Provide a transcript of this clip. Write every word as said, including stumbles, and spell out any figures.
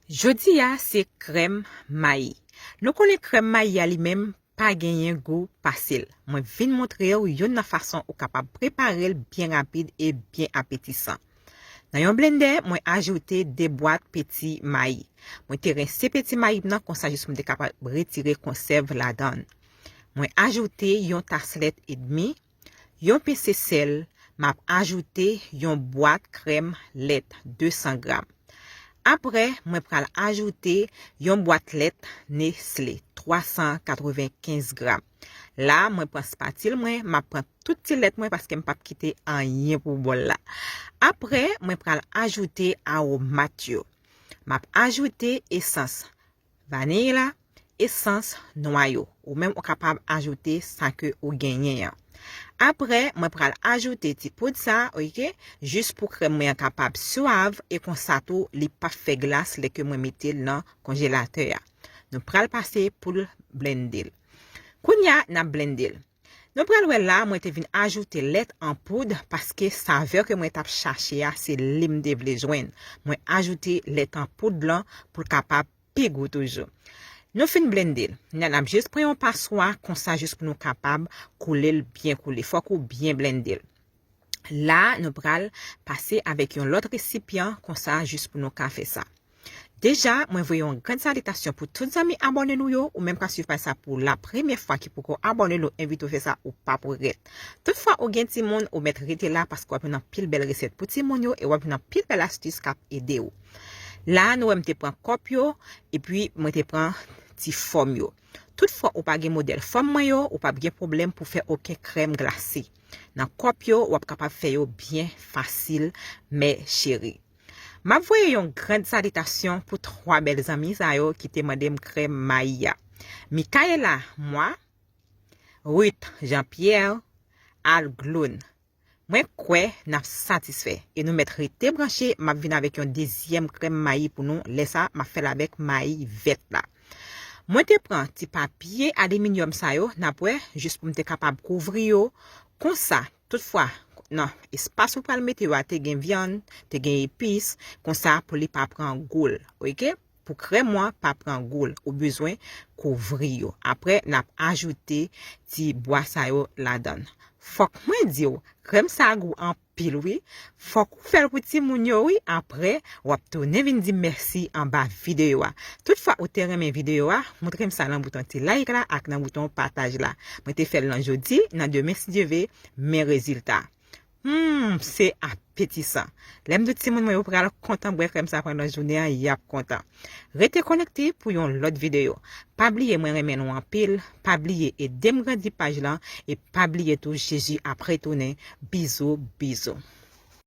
Jodi a se krèm mayi. Nou konnen krèm mayi a li menm pa genyen gou pase l. Mwen vin montre w youn nan fason ou kapab prepare l byen rapid e byen apetisan. Nan yon blendè, mwen ajoute de bwat peti mayi. Mwen te rense peti mayi m nan konsa jis pou m te kapab retire konsèv ladan l. Mwen ajoute yon tas lèt edmi, yon pense sèl, m ap ajoute yon bwat krèm lèt de san gram. Apre, mwen pral ajoute yon bwat lèt Nestlé, twa san katrevenkenz gram. La, mwen pran spatil mwen, m ap pran tout ti lèt mwen paske m p ap kite anyen pou bòl la. Apre, mwen pral ajoute awomat yo. M ap ajoute esans vaniy la, esans nwa yo. Ou menm ou kapab ajoute sa ke ou genyen an. Apre, mwen pral ajoute ti poud sa, ok, jis pou krèm mwen an kapab swav e konsa tou li p ap fè glas lè ke mwen mete l nan konjelatè a. Nou pral pase pou l blende l. Kounye a, n ap blende l. Nou pral wè la, mwen te vin ajoute lèt an poud paske savè ke mwen t ap chache a, se li m te vle jwenn. Mwen ajoute lèt an poud lan pou l kapab pi gou toujou. Nou fin blende l. Kounye a n ap jis pran yon paswa konsa jis pou nou kapab koule l byen koule. Fòk ou byen blende l. La, nou pral pase avèk yon lòt resipyan konsa jis pou nou ka fè sa. Deja, mwen voye yon grann salitasyon pou tout zanmi abòne nou yo, ou menm k ap swiv paj sa pou la premyè fwa ki poko abòne, nou envite w fè sa, ou p ap regrèt. Toutfwa ou gen timoun, ou mèt rete la paske w ap jwenn anpil bèl resèt pou timoun yo e w ap jwenn anpil bèl astis k ap ede w. La, nou wè m te pran kòp yo, epi mwen te pran ti fòm yo. Toutfwa ou pa gen modèl fòm mwen yo, ou p ap gen pwoblèm pou fè okenn krèm glase. Nan kòp yo, w ap kapab fè yo byen fasil, mè cheri. M ap voye yon grann salitasyon pou twa bèl zanmi sa yo ki te mande m krèm mayi a. Micaëla Moi, Ruth Jean Pierre, Al Gloun. Mwen kwè n ap satisfè e nou mèt rete branche, m ap vin avèk yon dezyèm krèm mayi pou nou, lè sa m ap fè l avèk mayi vèt la. Mwen te pran ti papye aliminyòm sa yo, n ap wè, jis pou m te kapab kouvri yo. Konsa, toutfwa, nan espas ou pral mete yo a te gen vyann, te gen epis, konsa pou li pa pran gou l, ok? Pou krèm ou an pa pran gou l, ou bezwen kouvri yo. Apre, n ap ajoute ti bwa sa yo ladan l. Fòk mwen di w, krèm sa a gou anpil wi. Fòk ou fè l pou timoun yo wi. Apre, w ap tounen vin di m mèsi anba videyo a. Toutfwa ou te renmen videyo a, montre m sa nan bouton ti like la ak nan bouton pataj la. Mwen te fè l nan jodi, nan demen si Dye ve, men rezilta. Hmm, se apetisan. Lè m di w timoun mwen yo pral kontan bwè krèm sa pandan jounen an, y ap kontan. Rete konekte pou yon lòt videyo. Pa bliye mwen renmen nou anpil, pa bliye ede m grandi paj lan, e pa bliye tou Jezi ap retounen. Bizou, bizou.